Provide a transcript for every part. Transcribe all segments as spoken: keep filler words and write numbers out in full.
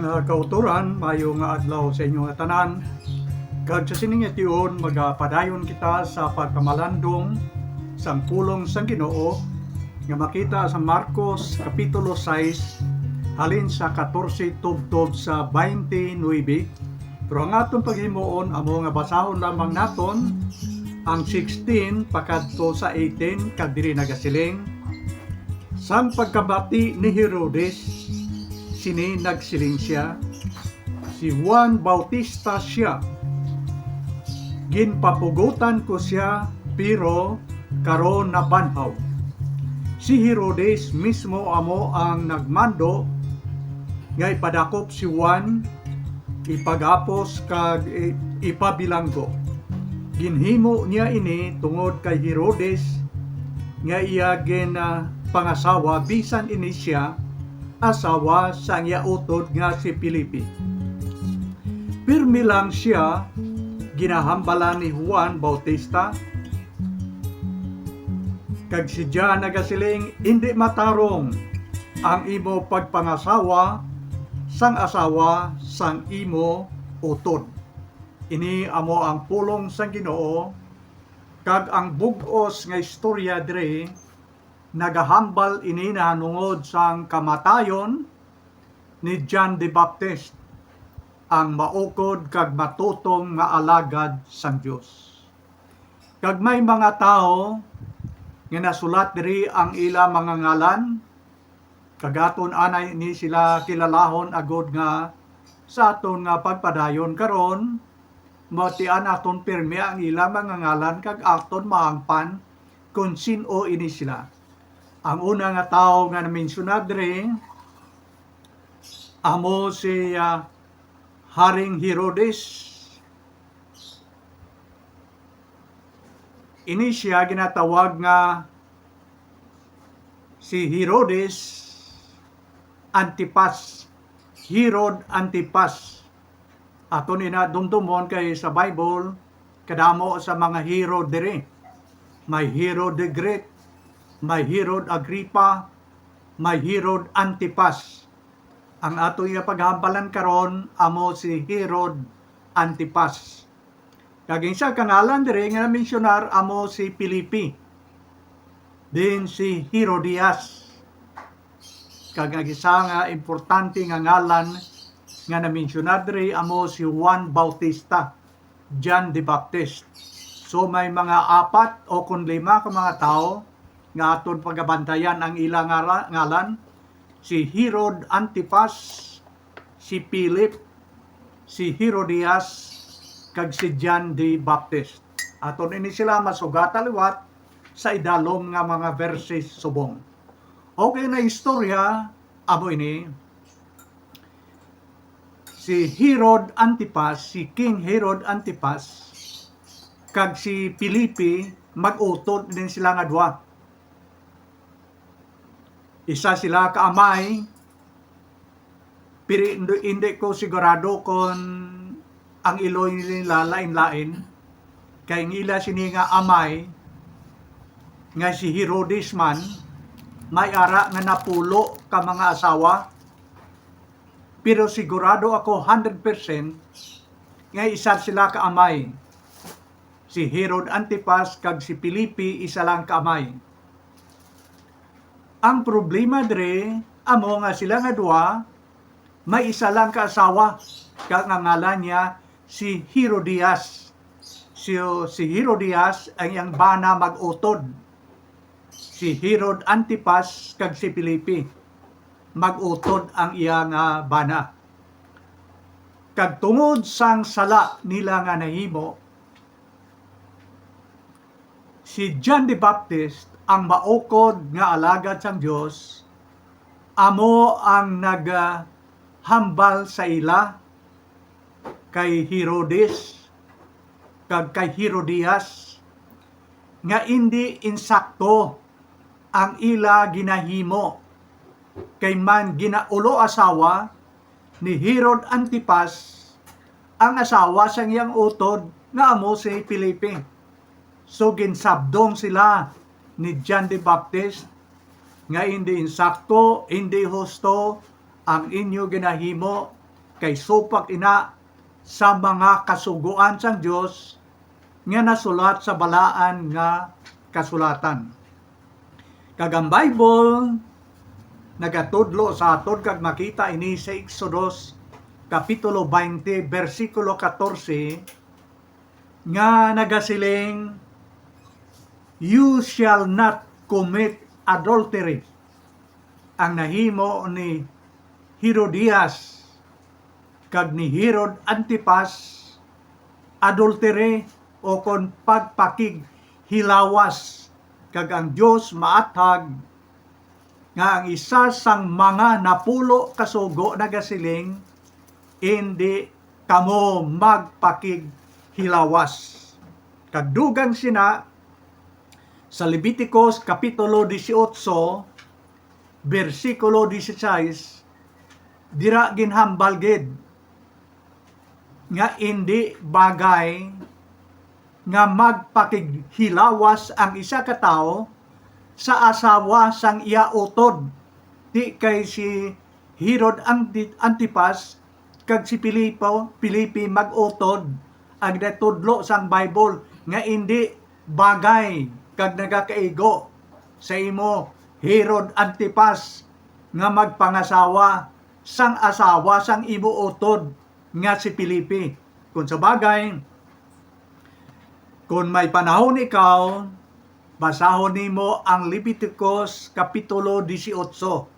Mga kauturan, mayo nga adlaw sa inyo nga tanan. Kag sa sining nga tion, magapadayon kita sa pagkamalandong sang pulong sang Ginoo nga makita sa Marcos Kapitulo sais, halin sa katorse tubtob sa twenty-nine. Pero ang aton paghimuon amo nga basahon lamang naton ang sixteen pakadto sa eighteen, kag diri nagasiling: Sang pagkabati ni Herodes sini, nagsiling sia, "Si Juan Bautista sia. Ginpapugotan ko sia, pero karon nabanhaw." Si Herodes mismo amo ang nagmando nga ipadakop si Juan, ipagapos, kag i-, ipabilanggo. Ginhimo niya ini tungod kay Herodes nga iya gin, ah, pangasawa, bisan ini sia asawa sang iya utod nga si Felipe. Pirmi lang sia ginahambalan ni Juan Bautista, kag si John nagasiling, "Indi matarong ang imo pagpangasawa sang asawa sang imo utod." Ini amo ang pulong sang Ginoo, kag ang bug-os nga istorya diri nagahambal ini nahanungod sang kamatayon ni John the Baptist, ang maukod kag matutom nga alagad sang Dios. Kag may mga tawo nga nasulat diri ang ila mga ngalan, kag aton anay ni sila kilalahon agod nga sa aton nga pagpadayon karon, mabatian naton pirmi ang ila mga ngalan kag aton mahangpan kon sin-o ini sila. Ang una nga tawo nga namensyona diri amo si, ah, Haring Herodes. Ini sia ginatawag nga si Herodes Antipas, Herod Antipas. Aton ina dumdumon kay sa Bible, kadamo sa mga Herod diri. May Herod the Great, may Herod Agrippa, may Herod Antipas. Ang ato iya paghambalan karon amo si Herod Antipas. Kag ang isa ka ngalan diri nga na-mensionar amo si Felipe, din si Herodias. Kag ang isa nga importante nga ngalan nga na-mensionar diri amo si Juan Bautista, John the Baptist. So, may mga apat o kon lima ka mga tawo nga aton pagabantayan ang ila ngala-, ngalan, si Herod Antipas, si Philip, si Herodias, kag si John the Baptist. Aton ini sila masugata liwat sa idalom nga mga verses subong. Okay, na istorya amo ini. Si Herod Antipas, si King Herod Antipas, kag si Felipe, mag-utod din sila nga duha. Isa sila ka amay, pero hindi, hindi ko sigurado kon ang iloy nila lain-lain. Kay ang ila sini nga amay, nga si Herodes man, may ara nga napulo ka mga asawa. Pero sigurado ako hundred percent nga isa sila ka amay. Si Herod Antipas kag si Felipe isa lang ka amay. Ang problema diri amo nga sila nga duha may isa lang ka asawa, kag ang ngalan niya si Herodias. Si, si Herodias ang iyang bana mag-utod. Si Herod Antipas kag si Felipe, mag-utod ang iya nga bana. Kag tungod sang sala nila nga nahimo, si John the Baptist, ang maukod nga alagad sang Dios, amo ang naghambal sa ila kay Herodes kag kay Herodias nga indi insakto ang ila ginahimo, kay man ginaulo asawa ni Herod Antipas ang asawa sang iyang utod nga amo si Felipe. So, ginsabdong sila ni John the Baptist nga hindi insakto, hindi husto ang inyo ginahimo, kay supak ina sa mga kasugoan sang Dios nga nasulat sa Balaan nga Kasulatan. Kag ang Bible nagatudlo sa aton, kag makita ini sa Exodus, Kapitulo twenty, bersikulo katorse, nga nagasiling, "You shall not commit adultery." Ang nahimo ni Herodias kag ni Herod Antipas, adultery, o kon pagpakighilawas, kag ang Dios maathag nga ang isa sang mga napulo ka sugo nagasiling, "Indi kamo magpakighilawas." Kag dugang sina, sa Leviticus Kapitulo dieciocho, bersikulo dieciséis, dira ginhambal gid nga indi bagay nga magpakighilawas ang isa ka tawo sa asawa sang iya utod, di kay si Herod Anti-, Antipas kag si Filipo, Filipi mag-utod. Ang natudlo sang Bible nga indi bagay kag nagakaigo sa imo, Herod Antipas, nga magpangasawa sang asawa sang imo utod nga si Filipi. Kung sa bagay, kung may panahon ikaw, basahon nimo ang Leviticus Kapitulo dieciocho,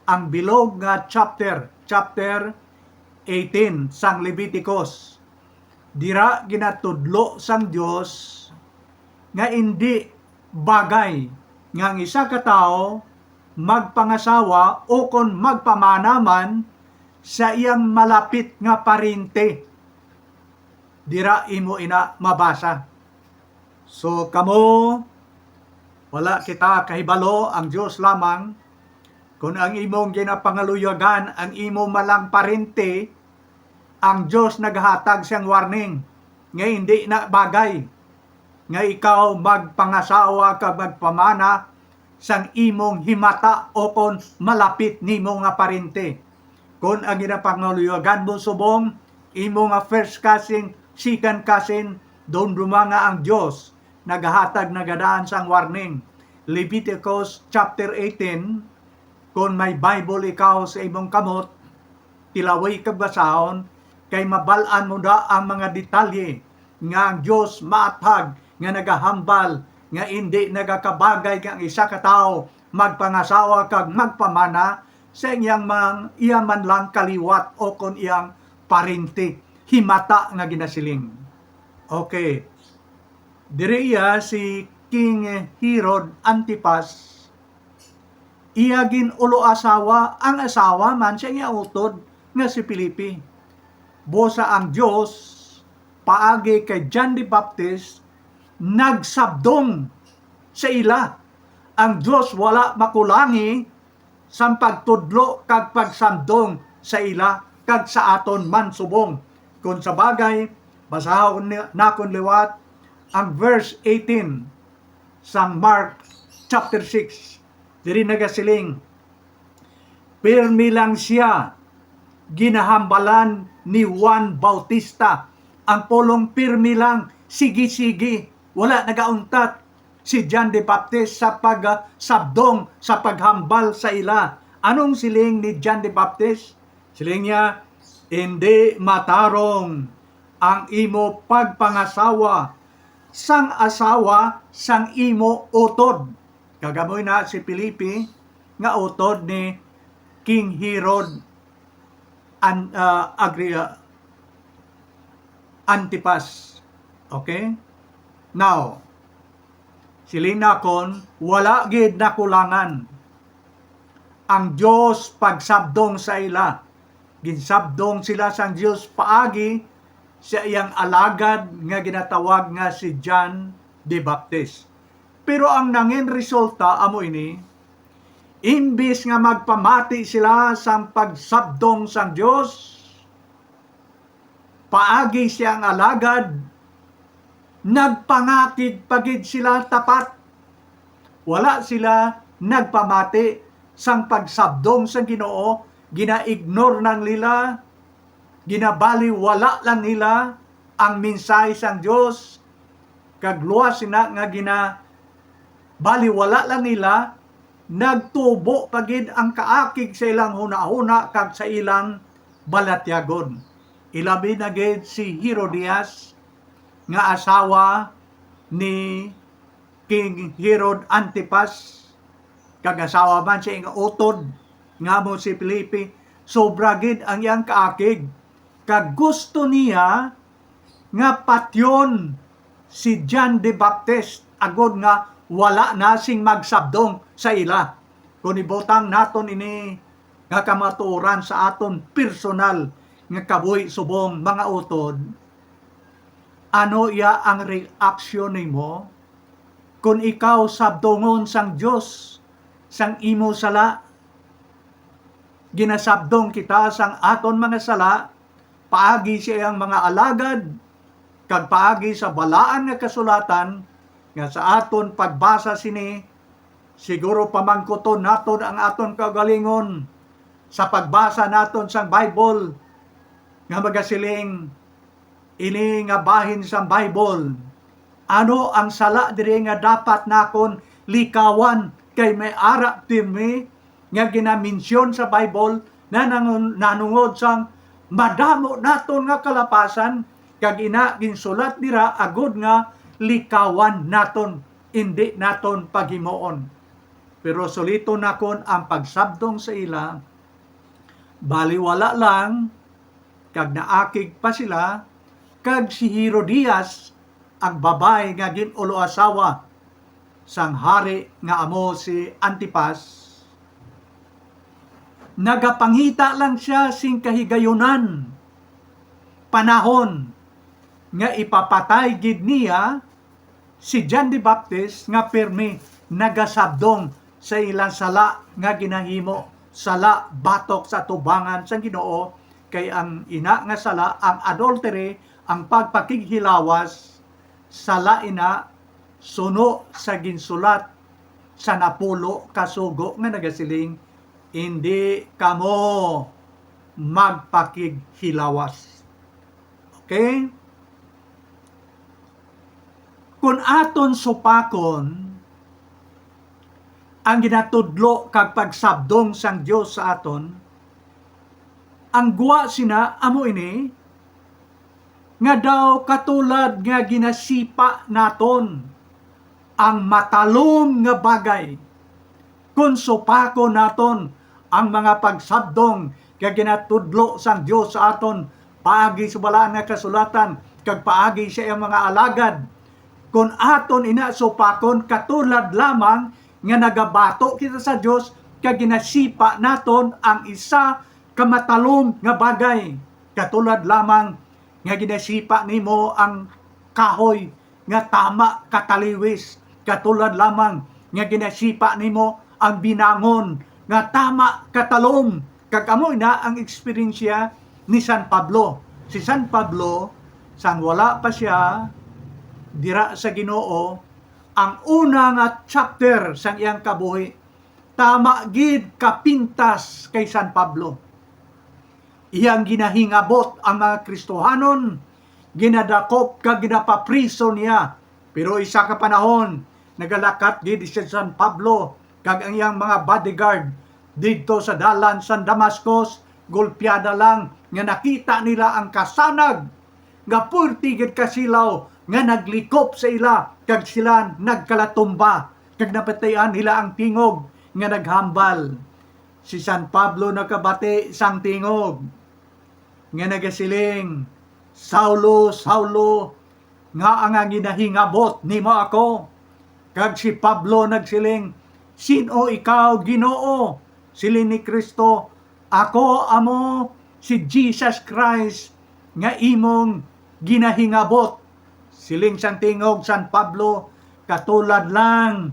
ang bilog nga chapter, chapter eighteen sang Leviticus. Dira ginatudlo sang Dios nga indi bagay nga ang isa ka tawo magpangasawa o kon magpamana man sa iyang malapit nga parente. Dira imo ina mabasa. So, kamo, wala kita kahibalo, ang Dios lamang. Kon ang imong ginapangaluyagan ang imo malang parente, ang Dios naghatag siyang warning nga hindi na bagay nga ikaw magpangasawa kag magpamana sang imong himata o kon malapit nimo nga parente. Kon ang ginapangaluyagan mo subong imo nga first cousin, second cousin, dumduma nga ang Dios nagahatag na gid sang warning. Leviticus chapter eighteen, kon may Bible ikaw sa imong kamot, tilawi kag basahon, kay mabal-an mo na ang mga detalye nga ang Dios maathag nga nagahambal nga indi nagakabagay nga ang isa ka tawo magpangasawa kag magpamana sa iyang mang-, iya man lang kaliwat o kon iyang parente, himata nga ginasiling. Okay. Diri iya si King Herod Antipas, iya gin-ulo asawa, ang asawa man sa iya utod nga si Filipi. Busa ang Dios, paagi kay John the Baptist, nagsabdong sa ila. Ang Dios wala makulangi sang pagtudlo kag pagsamdong sa ila kag sa aton man subong. Kon sa bagay, basahon ni-, nakon liwat ang verse eighteen sang Mark chapter six. Diri nagasiling, "Pirmi lang sia ginahambalan ni Juan Bautista." Ang pulong pirmi lang, sige-sige, wala nagauntat si John the Baptist sa pagsabdong, sa paghambal sa ila. Anong siling ni John the Baptist? Siling niya, "Indi matarong ang imo pagpangasawa sang asawa sang imo utod." Kag amo na si Filipi nga utod ni King Herod An-, ah, Agri-, ah, Antipas. Okay? Now, siling nakon, wala gid nakulangan ang Dios pagsabdong sa ila. Ginsabdong sila sang Dios paagi sa iyang alagad nga ginatawag nga si John the Baptist. Pero ang nangin resulta amo ini, imbis nga magpamati sila sang pagsabdong sang Dios, paagi siyang alagad, nagpangakig pa gid sila tapat. Wala sila nagpamati sang pagsabdong sang Ginoo, gina-ignore nang nila Ginabaliwala lang nila ang mensahe sang Dios, kag luwas sina nga ginabaliwala lang nila, nagtubo pa gid ang kaakig sa ilang hunahuna kag sa ilang balatyagon. Ilabi na gid si Herodias nga asawa ni King Herod Antipas, kag asawa man sa iyang utod nga amo si Felipe, sobra gid ang iyang kaakig, kag gusto niya nga patyon si John the Baptist, agod nga wala na sing magsabdong sa ila. Kung ibutang naton ini nga kamatuoran sa aton personal nga kabuhi subong mga utod, ano iya ang reaksyon nimo? Kon ikaw sabdongon sang Dios sang imo sala, ginasabdong kita sang aton mga sala paagi sa iyang mga alagad, kag paagi sa balaan nga kasulatan, nga sa aton pagbasa sini, siguro pamangkuton naton ang aton kaugalingon sa pagbasa naton sang Bible, nga magasiling ini nga bahin sang Bible. Ano ang sala diri nga dapat nakon likawan, kay may ara pirmi nga ginamensyon sa Bible na nangun-, nanungod sang madamo naton nga kalapasan, kag ina ginsulat dira agod nga likawan naton, indi naton paghimuon. Pero suliton nakon ang pagsabdong sa ila, baliwala lang, kag naakig pa sila, kag si Herodias, ang babayi nga gin-uloasawa sang hari nga amo si Antipas, nagapangita lang sia sing kahigayunan, panahon nga ipapatay gid niya si John the Baptist nga pirmi nagasabdong sa ilang sala nga ginahimo, sala batok sa atubangan sang Ginoo, kay ang ina nga sala, ang adultery, ang pagpakighilawas, sala ina suno sa ginsulat sa napulo ka sugo nga nagasiling, "Indi kamo magpakighilawas." Okay? Kun aton supakon ang ginatudlo kag pagsabdong sang Dios sa aton, ang gwa sina amo ini, nga daw katulad nga ginasipa naton ang matalom nga bagay, kon supakon naton ang mga pagsabdong nga ginatudlo sang Dios sa aton paagi sa Balaan nga Kasulatan kag paagi sa iyang mga alagad. Kon aton ina supakon, katulad lamang nga nagabato kita sa Dios kag ginasipa naton ang isa ka matalom nga bagay, katulad lamang nga ginasipa nimo ang kahoy nga tama kataliwis, katulad lamang nga ginasipa nimo ang binangon nga tama katalom. Kag amo na ang eksperyensya ni San Pablo. Si San Pablo, sang wala pa sia dira sa Ginoo, ang una nga chapter sang iyang kabuhi, tama gid kapintas kay San Pablo. Iyang ginahingabot ang mga Kristohanon, ginadakop kag ginapapriso niya. Pero isa ka panahon, nagalakat gid si San Pablo kag ang iyang mga bodyguard didto sa dalan sa Damascus. Gulpiada lang nga nakita nila ang kasanag nga puwerte gid ka silaw nga naglikop sa ila, kag sila nagkalatumba, kag napatian nila ang tingog nga naghambal. Si San Pablo nakabati sang tingog nga nagasiling, "Saulo, Saulo, ngaa nga ginahingabot nimo ako?" Kag si Pablo nagsiling, "Sin-o ikaw, Ginoo?" Siling ni Cristo, "Ako amo si Jesus Christ nga imong ginahingabot." Siling sang tingog San Pablo, "Katulad lang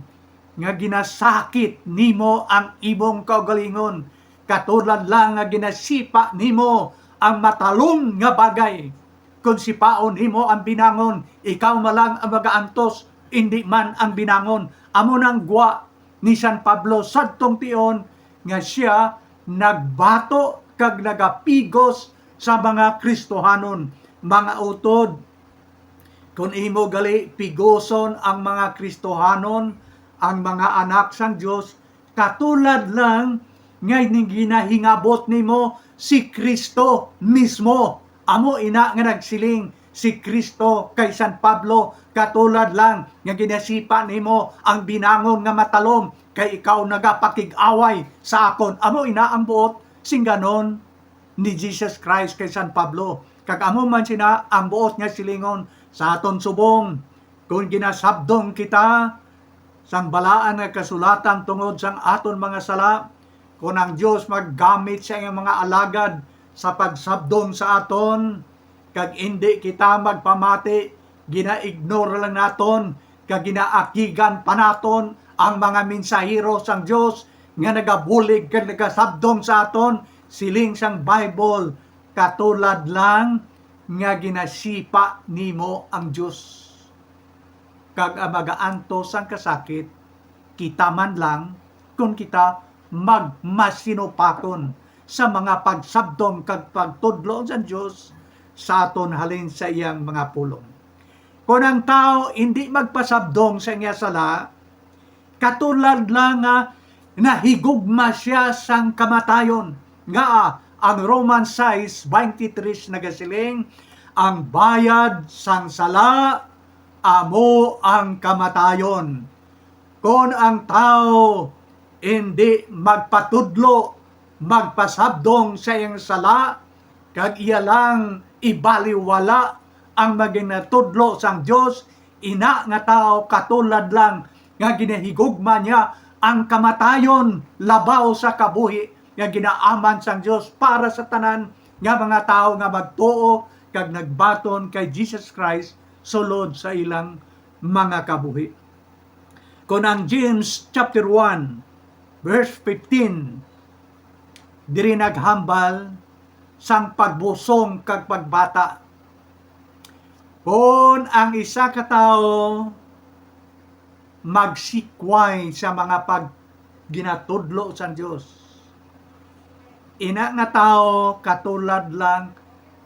nga ginasakit nimo ang imong kaugalingon, katulad lang nga ginasipa nimo ang matalom nga bagay. Kon sipaon nimo ang binangon, ikaw man lang ang magaantos, indi man ang binangon." Amo nang gwa ni San Pablo sadtong tion nga sia nagbato kag nagapigos sa mga Kristohanon, mga utod. Kon imo gali piguson ang mga Kristohanon, ang mga anak sang Dios, katulad lang nga ni-, ginahingabot nimo si Kristo mismo. Amo ina nga nagsiling si Kristo kay San Pablo, "Katulad lang nga ginasipa nimo ang binangon nga matalom, kay ikaw nagapakig-away sa akon." Amo ina ang buot singganon ni Jesus Christ kay San Pablo. Kag amo man sina ang buot nga silingon sa aton subong. Kon ginasabdong kita sang balaan nga kasulatan tungod sang aton mga sala, kon ang Dios maggamit sa iyang mga alagad sa pagsabdong sa aton, kag indi kita magpamati, gina-ignore lang naton, kag ginaakigan pa naton ang mga mensahero sang Dios nga nagabulig kag nagasabdong sa aton, siling sang Bible, "Katulad lang nga ginasipa nimo ang Dios." Kag ang magaantos sang kasakit, kita man lang kon kita magmasinupakon sa mga pagsabdong kag pagtudlo sang Dios sa aton halin sa iyang mga pulong. Kon ang tawo indi magpasabdong sa iya sala, katulad lang nga nahigugma sia sang kamatayon. Ngaa, ang Romans sais veintitrés nagasiling, "Ang bayad sang sala amo ang kamatayon." Kon ang tawo indi magpatudlo, magpasabdong sa iyang sala, kag iya lang ibaliwala ang mga ginatudlo sang Dios, ina nga tawo katulad lang nga ginahigugma niya ang kamatayon labaw sa kabuhi nga ginaaman sang Dios para sa tanan nga mga tawo nga magtuo kag nagbaton kay Jesus Christ sulod sa ilang mga kabuhi. Kon ang James chapter one, verse fifteen, diri naghambal sang pagbusong kag pagbata. Kon ang isa ka tawo magsikway sa mga pag-, ginatudlo sang Dios, ina nga tawo katulad lang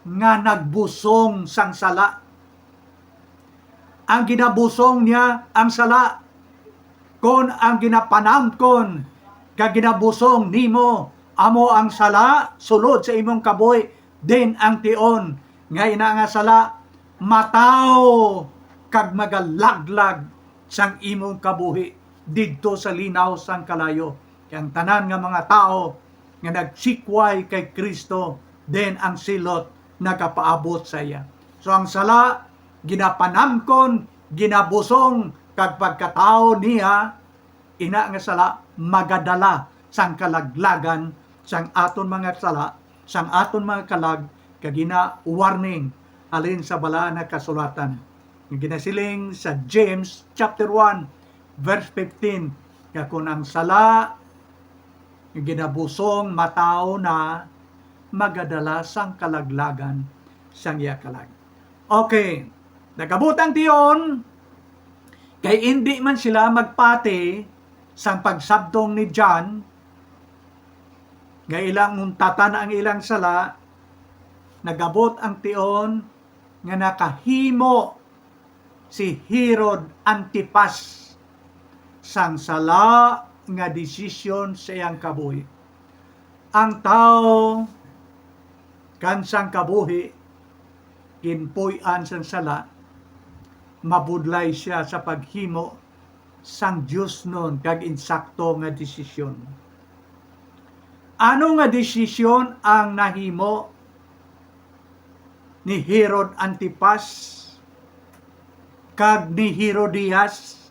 nga nagbusong sang sala. Ang ginabusong niya ang sala. Kon ang ginapanamkon kag ginabusong nimo amo ang sala sulod sa imong kabuhi, din ang tion nga ina nga sala matawo kag magalaglag sang imong kabuhi didto sa linaw sang kalayo. Kay ang tanan nga mga tawo nga nagsikway kay Cristo, then ang silot nagapaabot sa iya. So, ang sala ginapanamkon, ginabusong, kag pagkatawo niya, ina nga sala magadala sang kalaglagan sang aton mga sala, sang aton mga kalag, kag ina warning halin sa Balaan nga Kasulatan nga ginasiling sa James chapter one, verse fifteen, nga kon ang sala nga ginabusong matawo na, magadala sang kalaglagan sang iya kalag. Okay, nagabot ang tion, kay indi man sila magpati sang pagsabdong ni John nga ilang untatan ang ilang sala. Nagabot ang tion nga nakahimo si Herod Antipas sang sala nga desisyon sa iyang kabuhi. Ang tawo kan sang kabuhi ginpuy-an sang sala, mabudlay sia sa paghimo sang diosnon kag insakto nga desisyon. Ano nga desisyon ang nahimo ni Herod Antipas kag ni Herodias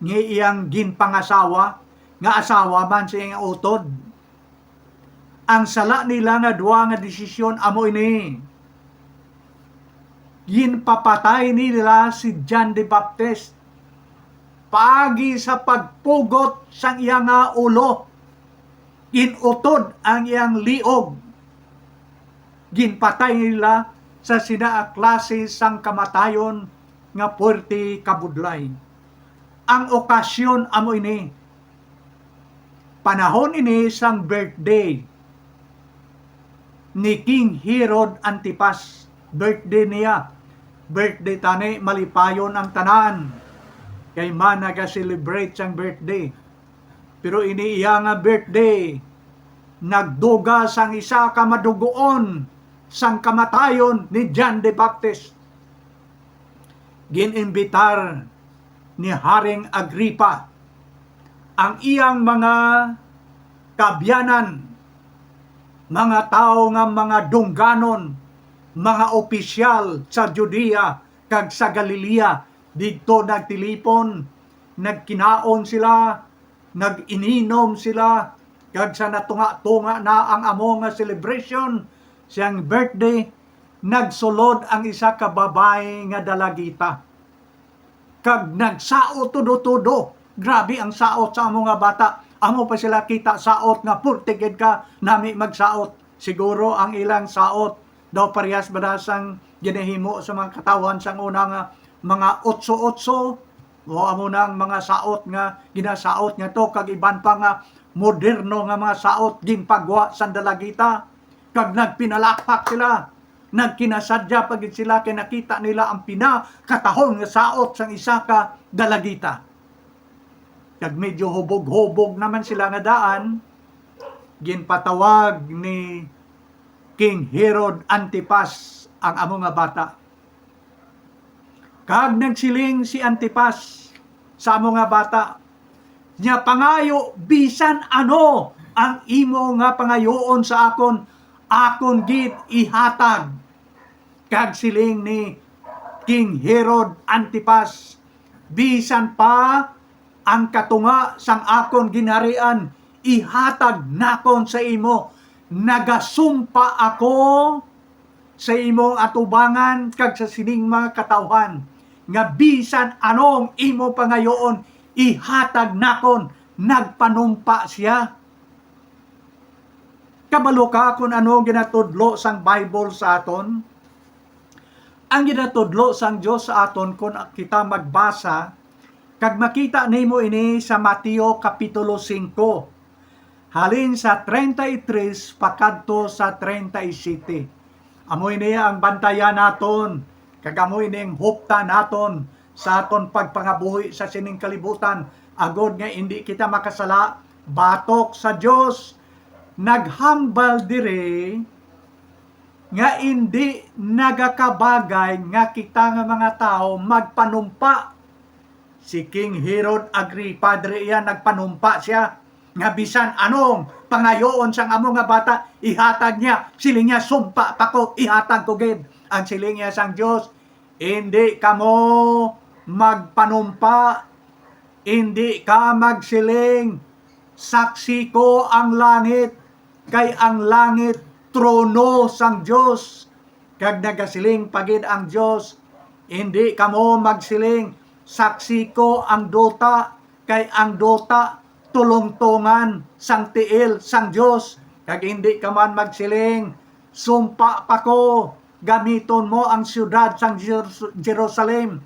nga iyang ginpangasawa, nga asawa man sa iyang utod? Ang sala nila nga duha nga desisyon amo ini: ginpapatay nila si John the Baptist paagi sa pagpugot sang iya nga ulo, ginutod ang iyang liog, ginpatay nila sa sina klase sang kamatayon nga puwerte kabudlay. Ang okasyon amo ini. Panahon ini sang birthday ni King Herod Antipas. Birthday niya. Birthday tani, malipayon ang tanan. Kay man naga-celebrate sang birthday. Pero ini iya nga birthday, nagduga sang isa ka madugoon sang kamatayon ni John the Baptist. Gin-imbitar ni Haring Agripa ang iyang mga kaabyanan, mga tawo nga mga dungganon, mga opisyal sa Judea kag sa Galilea. Didto nagtilipon, nagkinaon sila, nag-ininom sila, kag sa natunga-tunga na ang amo nga celebration, siyang birthday, nagsulod ang isa ka babayi nga dalagita kag nagsaot tudo-tudo. Grabe ang saot sa amo nga bata. Amo pa sila kita saot nga pulti gid ka nami magsaot. Siguro ang ilang saot daw parehas ba na sang ginahimo sa mga katawhan sang una nga mga otso-otso, o amo na ang mga saot nga ginasaot nga to, kag iban pa nga moderno nga mga saot ginpagwa sang dalagita, kag nagpinalakpak sila. Nagkinasadya pa gid sila kay nakita nila ang pinakatahol nga saot sang isa ka dalagita. Kag medyo hubog-hubog naman sila nga daan, ginpatawag ni King Herod Antipas ang amo nga bata. Kag nagsiling si Antipas sa amo nga bata, niya, "Pangayo bisan ano ang imo nga pangayoon sa akon, akon gid ihatag." Kag siling ni King Herod Antipas, "Bisan pa ang katunga sang akon ginharian ihatag nakon sa imo, nagasumpa ako sa imong atubangan kag sa sining mga katawhan, nga bisan anong imo pangayoon ihatag nakon." Nagpanumpa siya. Kabalo ka kon ano ang ginatudlo sang Bible sa aton? Ang ginatudlo sang Dios sa aton, kon kita magbasa, kag makita nimo ini sa Mateo Kapitulo singko, halin sa treinta y tres pakadto sa treinta y siete. Amo ini ang bantayan naton, kag amo ini ang huptan naton sa aton pagpangabuhi sa sining kalibutan, agod nga indi kita makasala batok sa Dios. Naghambal diri nga indi nagakabagay nga kita nga mga tawo magpanumpa. Si King Herod Agripa, diri iya nagpanumpa siya nga bisan anong pangayoon sang amo nga bata, ihatag niya. Siling niya, "Sumpa pa ko, ihatag ko gid." Ang siling niya sang Dios, "Indi kamo magpanumpa, indi ka magsiling, 'Saksi ko ang langit,' kay ang langit trono sang Dios." Kag nagasiling pa gid ang Dios, "Indi kamo magsiling, 'Saksi ko ang duta,' kay ang duta tulongtongan sang tiil sang Dios." Kag indi ka man magsiling, "Sumpa pa ko, gamiton mo ang siyudad sang Jer-, Jerusalem."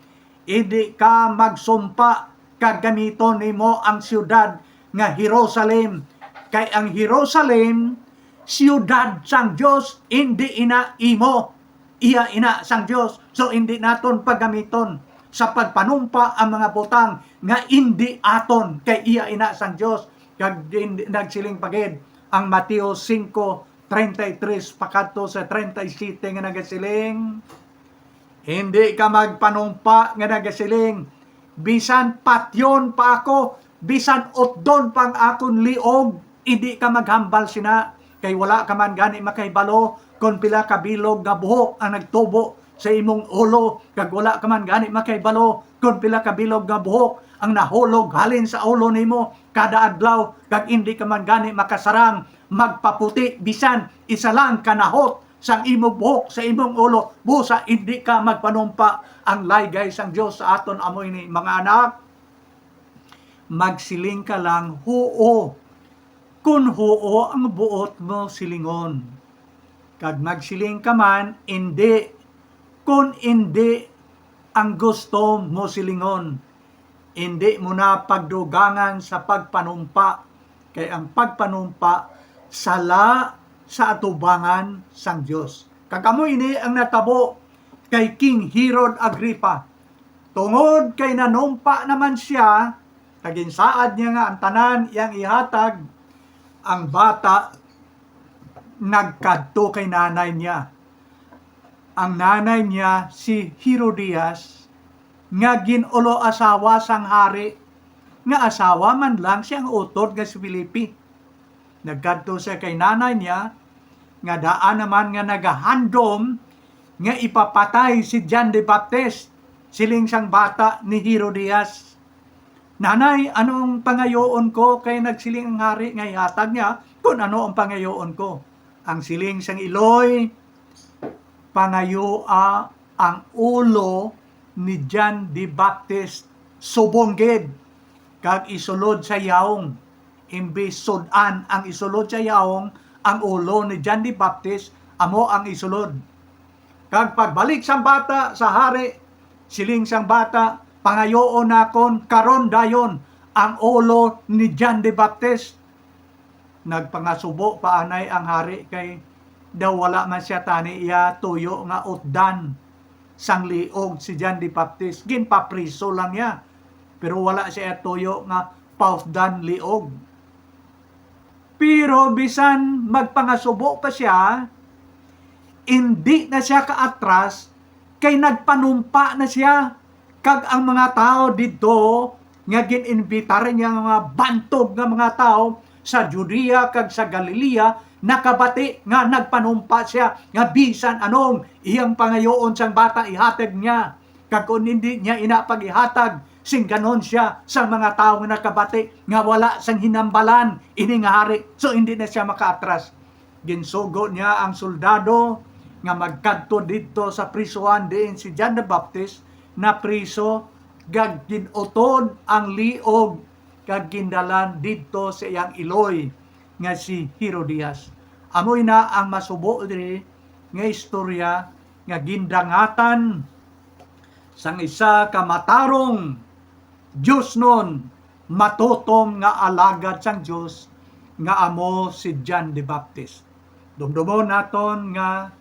Indi ka magsumpa kag gamiton nimo ang siyudad nga Jerusalem, kay ang Jerusalem siyudad sang Dios, indi ina imo, iya ina sang Dios. So, indi naton paggamiton sa pagpanumpa ang mga butang nga indi aton, kay iya ina sang Dios. Kag gin-, nagsiling pa gid ang Mateo singko treinta y tres pakadto sa treinta y siete nga nagasiling, "Hindi ka magpanumpa nga nagasiling, 'Bisan patyon pa ako, bisan utdon pa ang akon liog.'" Hindi ka maghambal sina, kay wala ka man gani makahibalo kon pila ka bilog nga buhok ang nagtubo sa imong ulo, kag wala ka man gani makahibalo kon pila ka bilog nga buhok ang nahulog halin sa ulo nimo kada adlaw, kag hindi ka man gani makasarang magpaputi bisan isa lang ka nahot sang imo buhok sa imong ulo, busa hindi ka magpanumpa. Ang laygay sang Dios sa aton amo ini, mga anak. Magsiling ka lang, "Huo," kon huo ang buot mo silingon. Kag magsiling ka man, "Indi," kon indi ang gusto mo silingon. Indi mo na pagdugangan sa pagpanumpa, kay ang pagpanumpa sala sa atubangan sang Dios. Kag amo ini ang natabo kay King Herod Agripa, tungod kay nanumpa naman sia, kag ginsaad niya nga ang tanan iyang ihatag, ang bata nagkadto kay nanay niya. Ang nanay niya si Herodias, nga gin-ulo asawa sang hari, nga asawa man lang siyang utod nga si Felipe. Nagkadto siya kay nanay niya, nga daan naman nga nagahandom nga ipapatay si John the Baptist, siling sang bata ni Herodias. "Nanay, ano ang pangayoon ko?" Kay nagsiling ang hari nga ihatag niya kung ano ang pangayoon ko. Ang siling sang iloy, "Pangayoa ang ulo ni John the Baptist subong gid, kag isulod sa yaong." Imbis sud-an ang isulod sa yaong ang ulo ni John the Baptist, amo ang isulod. Kag pagbalik sang bata sa hari, siling sang bata, "Pangayoon nakon karon dayon ang ulo ni John the Baptist." Nagpangasubo pa anay ang hari, kay daw wala man siya tani iya tuyo nga utdan sang liog si John the Baptist. Ginpapriso lang niya, pero wala siya tuyo nga pautdan liog. Pero bisan magpangasubo pa sia, indi na sia kaatras, kay nagpanumpa na sia, kag ang mga tawo didto nga gin-imbitar niya nga mga bantog nga mga tawo sa Judea kag sa Galilea nakabati nga nagpanumpa sia nga bisan anong iyang pangayoon sang bata ihatag niya. Kag kon indi niya ina pag-ihatag, singganon sia sang mga tawo nga nakabati nga wala sang hinambalan ini nga hari, so indi na sia makaatras. Ginsugo niya ang soldado nga magkadto didto sa prisuhan diin si John the Baptist napriso, kag gin-utod ang liog kag gindalan didto sa iyang iloy nga si Herodias. Amo ina ang masubo diri nga istorya nga gindangatan sang isa ka matarong diosnon, matutom nga alagad sang Dios, nga amo si John the Baptist. Dumdumon naton nga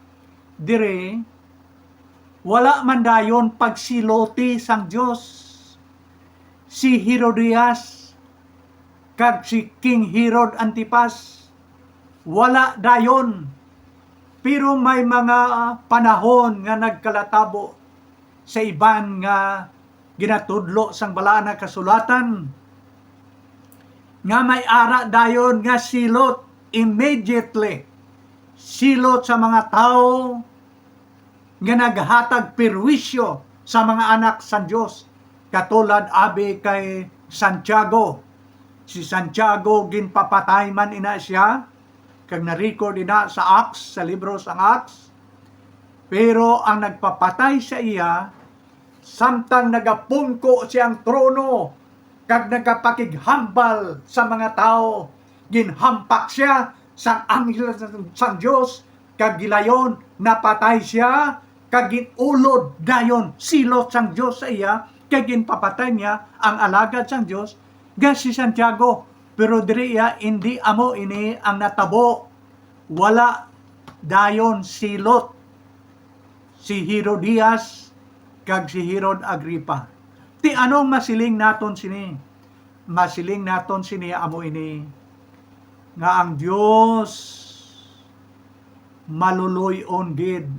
diri wala man dayon pagsiloti sang Dios si Herodias kag si King Herod Antipas. Wala dayon. Pero may mga panahon nga nagkalatabo sa iban nga ginatudlo sang Balaan nga Kasulatan nga may ara dayon nga silot immediately, silot sa mga tawo nga naghatag perwisyo sa mga anak sang Dios, katulad abi kay Santiago. Si Santiago, ginpapatay man ina sia, kag na-record ina sa Acts, sa libro sang Acts. Pero ang nagpapatay sa iya, samtang nagapungko siyang trono kag nagapakighambal sa mga tawo, ginhampak sia sang anghel sang Dios, kag gilayon, napatay sia, kag gin-ulod dayon silot sang Dios sa iya, kag ginpapatay niya ang alagad sang Dios nga si Santiago. Pero diri iya, indi amo ini ang natabo. Wala dayon silot si Herodias kag si Herod Agripa. Ti anong masiling naton sini? Masiling naton sini amo ini, nga ang Dios maluluy-on gid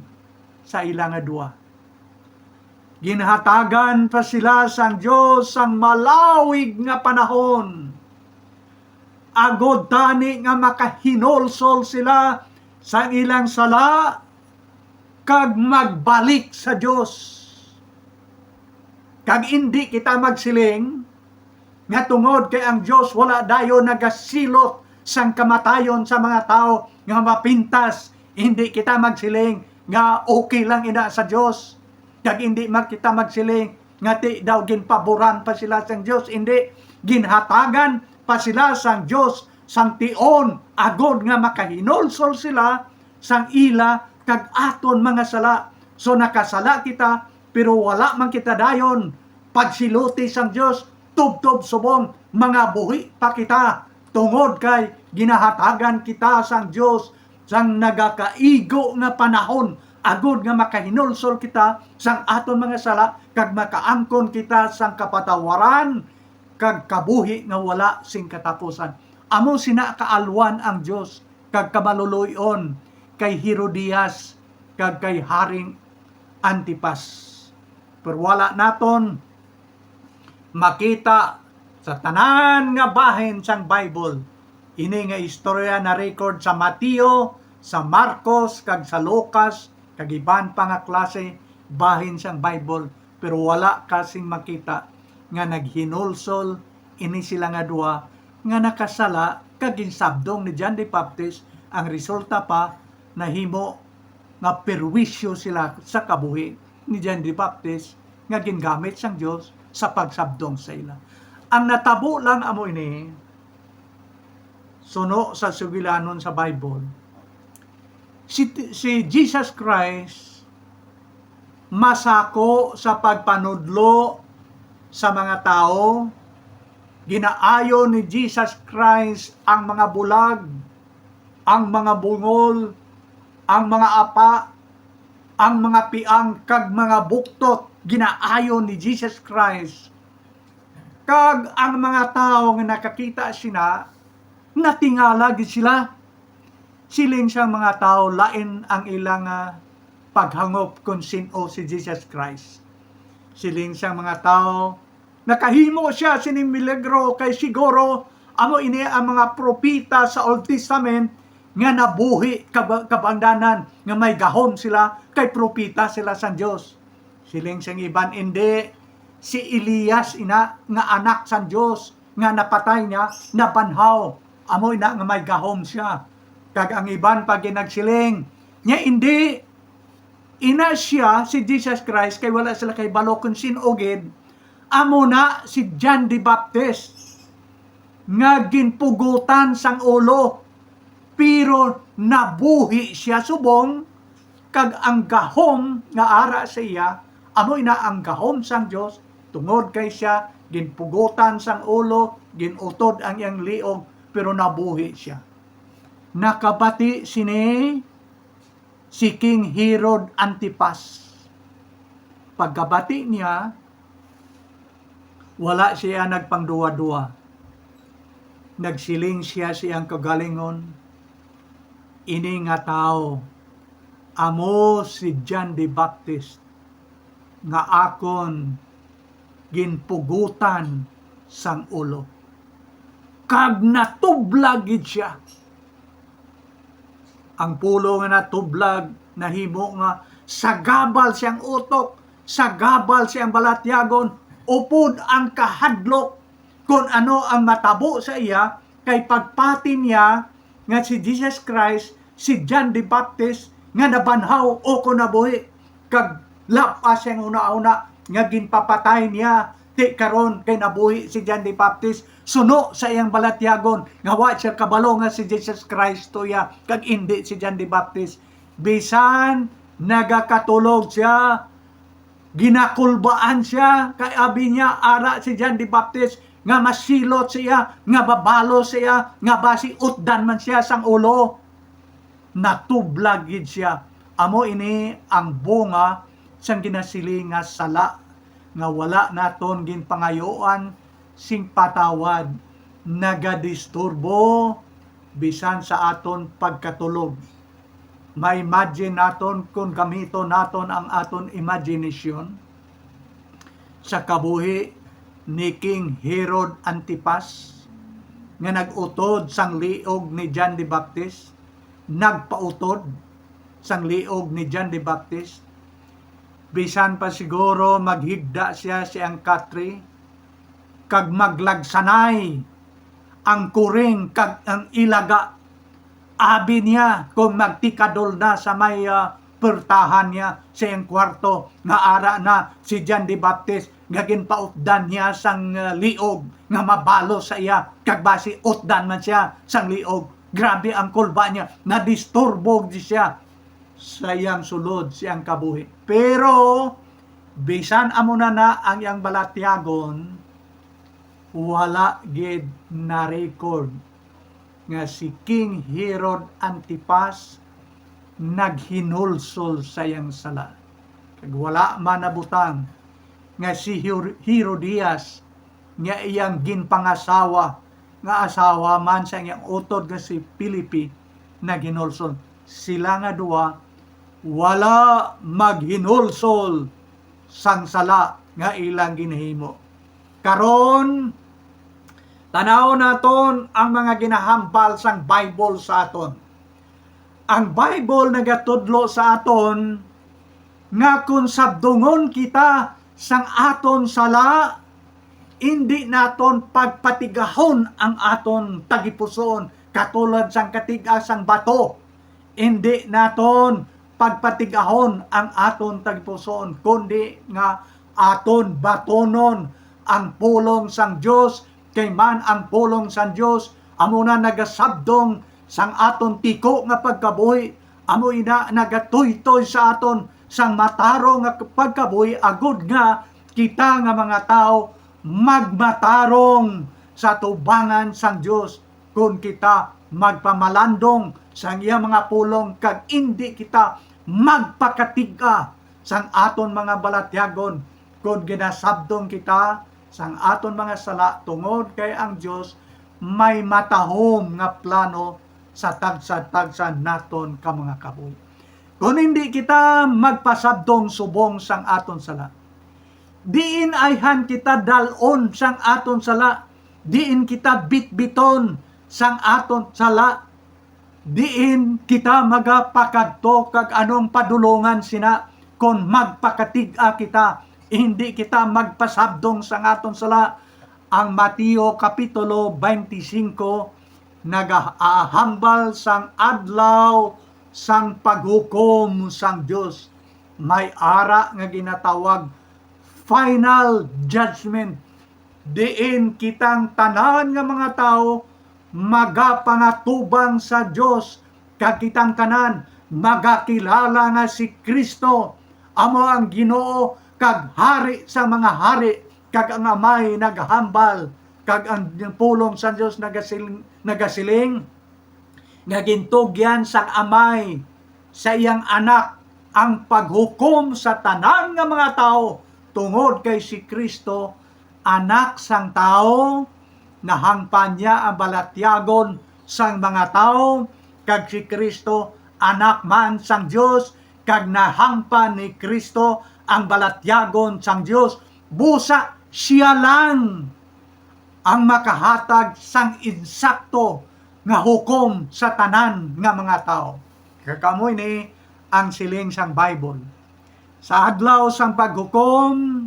sa ila nga duha. Ginhatagan pa sila sang Dios sang malawig nga panahon, agod tani nga makahinulsol sila sang ilang sala kag magbalik sa Dios. Kag indi kita magsiling nga tungod kay ang Dios wala dayon nagasilot sang kamatayon sa mga tawo nga mapintas, indi kita magsiling nga okay lang ina sa Dios. Kag indi man kita magsiling nga ti daw ginpaboran pa sila sang Dios. Indi, ginhatagan pa sila sang Dios sang tion, agod nga makahinulsol sila sang ila kag aton mga sala. So, nakasala kita, pero wala man kita dayon pagsiloti sang Dios, tubtob subong mga buhi pa kita, tungod kay ginahatagan kita sang Dios sang nagakaigo nga panahon, agod nga makahinulsol kita sang aton mga sala kag makaangkon kita sang kapatawaran kag kabuhi nga wala sing katapusan. Amo sina kaalwan ang Dios kag kamaluloy-on kay Herodias kag kay Haring Antipas. Pero wala naton makita sa tanan nga bahin sang Bible. Ini nga istorya na-record sa Mateo, sa Marcos, kag sa Lucas, kag iban pa nga klase bahin sang Bible, pero wala ka sing makita nga naghinulsol ini sila nga duha nga nakasala kag ginsabdong ni John the Baptist. Ang resulta pa, nahimo nga perwisyo sila sa kabuhi ni John the Baptist nga gingamit sang Dios sa pagsabdong sa ila. Ang natabo lang amo ini, suno sa sugilanon sa Bible, si, si Jesus Christ masako sa pagpanudlo sa mga tawo. Ginaayo ni Jesus Christ ang mga bulag, ang mga bungol, ang mga apa, ang mga piang, kag mga buktot. Ginaayo ni Jesus Christ. Kag ang mga tawo nga nakakita sina, natingala gid sila. Siling sang mga tawo, lain ang ila nga paghangop kon sin-o si Jesus Christ. Siling sang mga tawo, nakahimo sia sining milagro kay siguro amo ini ang mga propeta sa Old Testament nga nabuhi kab-, kabangdanan nga may gahom sila kay propeta sila sang Dios. Siling sang iban, indi, si Elias ina nga anak sang Dios nga napatay niya, nabanhaw. Amo ina nga may gahom sia. Kag ang iban pa ginagsiling, nya indi, ina sia si Jesus Christ, kay wala sila kahibalo kon sin-o gid. Amo na si John the Baptist nga ginpugotan sang ulo, pero nabuhi sia subong, kag ang gahom nga ara sa iya, amo ina ang gahom sang Dios, tungod kay sia ginpugotan sang ulo, gin-utod ang iyang liog, pero nabuhi sia. Nakabati sini si King Herod Antipas. Pagkabati niya, wala siya nagpangduwa-duwa. Nagsiling siya sa iyang kaugalingon, "Ini nga tawo amo si John the Baptist nga akon ginpugotan sang ulo." Kag natublag gid sia. Ang pulong nga natublag nahimo nga sagabal siyang utok, sagabal siyang balatyagon, upod ang kahadlok kon ano ang matabo sa iya, kay pagpati niya nga si Jesus Christ, si John the Baptist nga nabanhaw o kon nabuhi, kag lap-as siyang hunahuna nga ginpapatay niya, ti karon kay nabuhi si John the Baptist, suno sa iyang balatyagon nga wa siya kabalo nga si Jesus Christ to iya kag indi si John the Baptist. Bisan nagakatulog siya, ginakulbaan siya, kay abi niya ara si John the Baptist nga masilot siya, nga babalo siya, nga basi utdan man siya sang ulo. Natublag gid sia. Amo ini ang bunga sang ginasiling nga sala nga wala naton ginpangayuan sing patawad, nagadisturbo bisan sa aton pagkatulog. Ma-imagine naton kon gamiton naton ang aton imagination sa kabuhi ni King Herod Antipas nga nag-utod sang liog ni John the Baptist, nagpautod sang liog ni John the Baptist, bisan pa siguro maghigda siya sa iyang katre, kag maglagsanay ang kuring kag ang ilaga. Abi niya kon magtikadol na sa may, ah, purtahan niya sa iyang kwarto, nga ara na si John the Baptist nga ginpautdan niya sang, ah, liog nga mabalos sa iya, kag basi utdan man siya sang liog. Grabe ang kulba niya, nadisturbo gid siya sa iyang sulod, sa iyang kabuhi. Pero bisan amo na na ang iyang balatyagon, wala gid na-record nga si King Herod Antipas naghinulsol sa iyang sala, kag wala man nabutang nga si Her-, Herodias nga iyang ginpangasawa, nga asawa man sa iyang utod nga si Felipe, naghinulsol. Sila nga duha wala maghinulsol sang sala nga ilang ginahimo. Karon, tan-awon naton ang mga ginahambal sang Bible sa aton. Ang Bible nagatudlo sa aton nga kon sabdungon kita sang aton sala, indi naton pagpatigahon ang aton tagipusoon katulad sang katig-a sang bato. Indi naton pagpatigahon ang aton tagipusoon, kundi nga aton batonon ang pulong sang Dios, kay man ang pulong sang Dios amo na nagasabdong sang aton tiko nga pagkabuhi, amo ina nagatuytoy sa aton sang matarong nga pagkabuhi, agod nga kita nga mga tawo magmatarong sa tubangan sang Dios kon kita magpamalandong sang iya mga pulong kag indi kita magpakatig-a sang aton mga balatyagon kon ginasabdong kita sang aton mga sala, tungod kay ang Dios may matahom nga plano sa tagsa-tagsa naton ka mga kabuhi. Kon hindi kita magpasabdong subong sang aton sala, diin ayhan kita dal-on sang aton sala, diin kita bitbiton sang aton sala, diin kita magapakadto kag anong padulongan sina kon magpakatig-a kita, hindi kita magpasabdong sang aton sala. Ang Mateo Kapitulo twenty-five nagahambal sang adlaw sang paghukom sang Dios. May ara nga ginatawag final judgment, diin kitang tanan nga mga tawo magapangatubang sa Dios, kag kitang tanan magakilala nga si Cristo amo ang Ginoo kag Hari sa mga hari, kag ang Amay nagahambal, kag ang pulong sa Dios nagasiling, nagasiling nga gintugyan sang Amay sa iyang Anak ang paghukom sa tanan nga mga tawo, tungod kay si Cristo, Anak sang Tawo, nahangpan niya ang balatyagon sang mga tawo, kag si Cristo, Anak man sang Dios, kag nahangpan ni Cristo ang balatyagon sang Dios, busa sia lang ang makahatag sang insakto nga hukom sa tanan nga mga tawo. Kag amo ini ang siling sang Bible. Sa adlaw sang paghukom,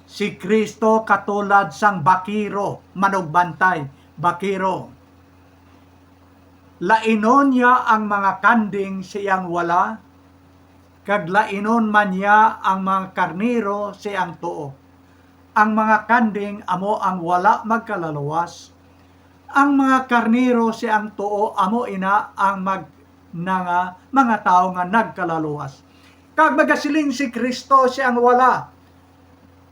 si Cristo katulad sang bakiro, manugbantay, bakiro. Lainon niya ang mga kanding sa iyang wala, kag lainon man niya ang mga karnero sa iyang tuo. Ang mga kanding amo ang wala magkalaluwas. Ang mga karnero sa iyang tuo amo ina ang mag-, nga mga tawo nga nagkalaluwas. Kag magasiling si Cristo sa iyang wala,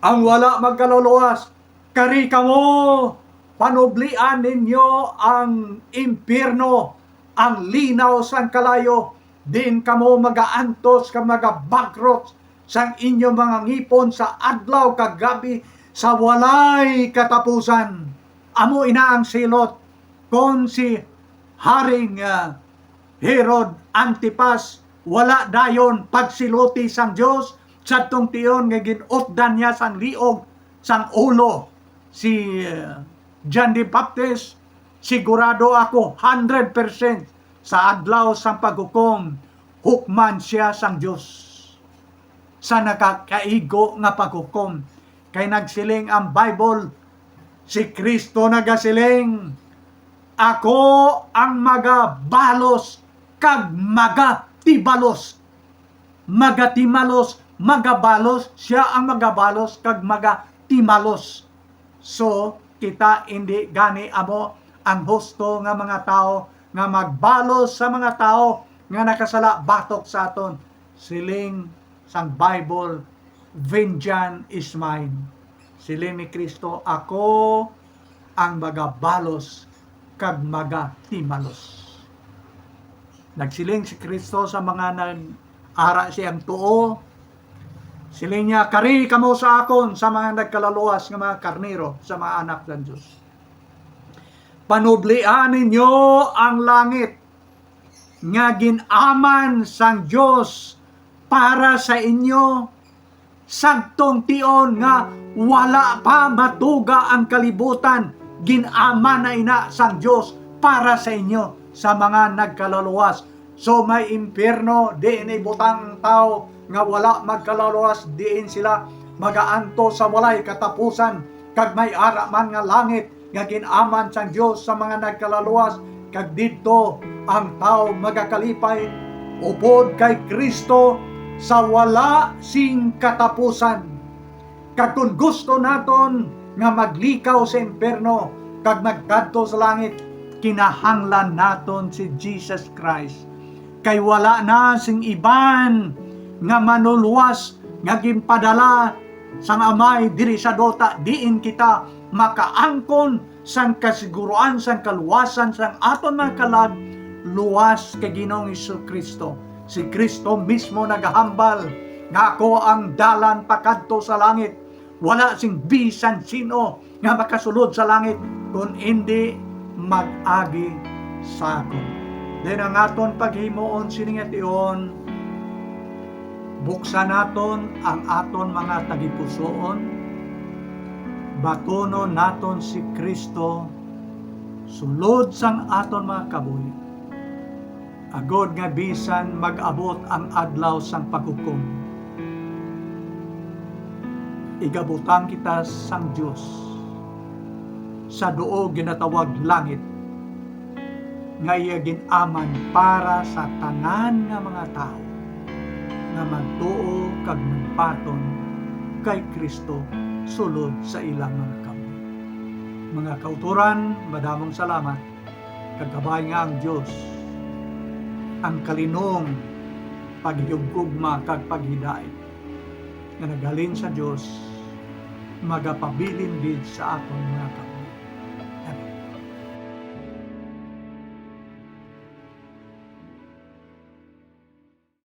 ang wala magkalaluwas, kari kamo, panublian ninyo ang impyerno, ang linaw sang kalayo, diin kamo magaantos kag magabagros sang inyo mga ngipon sa adlaw kag gab-i sa walay katapusan. Amo ina ang silot kon si Haring, ah, Herod Antipas wala dayon pagsiloti sang Dios, sadtong tion nga gin-utdan niya sang liog sang ulo si, ah, John the Baptist, sigurado ako hundred percent sa adlaw sang paghukom, hukman siya sang Dios sa nakakaigo nga paghukom. Kay nagsiling ang Bible, si Cristo nagasiling, "Ako ang magabalos kag magatibalos." Magatimalos, magabalos, siya ang magabalos kag magatimalos. So, kita indi gani amo ang husto nga mga tawo nga magbalos sa mga tawo nga nakasala batok sa aton. Siling sang Bible, "Vengeance is mine." Siling ni Cristo, "Ako ang magabalos kag magatimalos. Nagsiling si Kristo sa mga nag-ara siyang tuo, siling niya, "Kari kamo sa akon sa mga nagkalaluwas nga mga karnero, sa mga anak sang Dios. Panublian ninyo ang langit nga gin-aman sang Dios para sa inyo, sagtong tion nga wala pa matuga ang kalibutan, gin-aman na ina sang Dios para sa inyo, sa mga nagkalaluwas." So may impyerno diin ibutang ang tawo nga wala magkalaluwas, diin sila magaantos sa walay katapusan, kag may ara man nga langit nga gin-aman sang Dios sa mga nagkalaluwas, kag didto ang tawo magakalipay upod kay Cristo sa wala sing katapusan. Kag kon gusto naton nga maglikaw sa impyerno kag magkadto sa langit, kinahanglan naton si Jesus Christ, kay wala na sing iban nga manuluwas nga ginpadala sang Amay diri sa duta, diin kita makaangkon sang kasiguruan sang kaluwasan sang aton mga kalag, luwas kay Ginoong Jesu-Cristo. Si Cristo mismo nagahambal nga, "Ako ang dalan pakadto sa langit. Wala sing bisan sin-o nga makasulod sa langit kon indi mag-agi sa akon." Dayon ang aton paghimuon sini nga tion, buksan naton ang aton mga tagipusoon, batunon naton si Cristo sulod sang aton mga kabuhi, agod nga bisan mag-abot ang adlaw sang paghukom, igabutang kita sang Dios sa duog ginatawag langit, nga iya gin-aman para sa tanan nga mga tawo nga magtuo kag magbaton kay Cristo sulod sa ilang mga kabuhi. Mga kautoran, madamong salamat, kag kabay nga ang Dios, ang kalinong, paghigugma kag paghidait nga naghalin sa Dios, magapabilin gid sa aton mga kabuhi.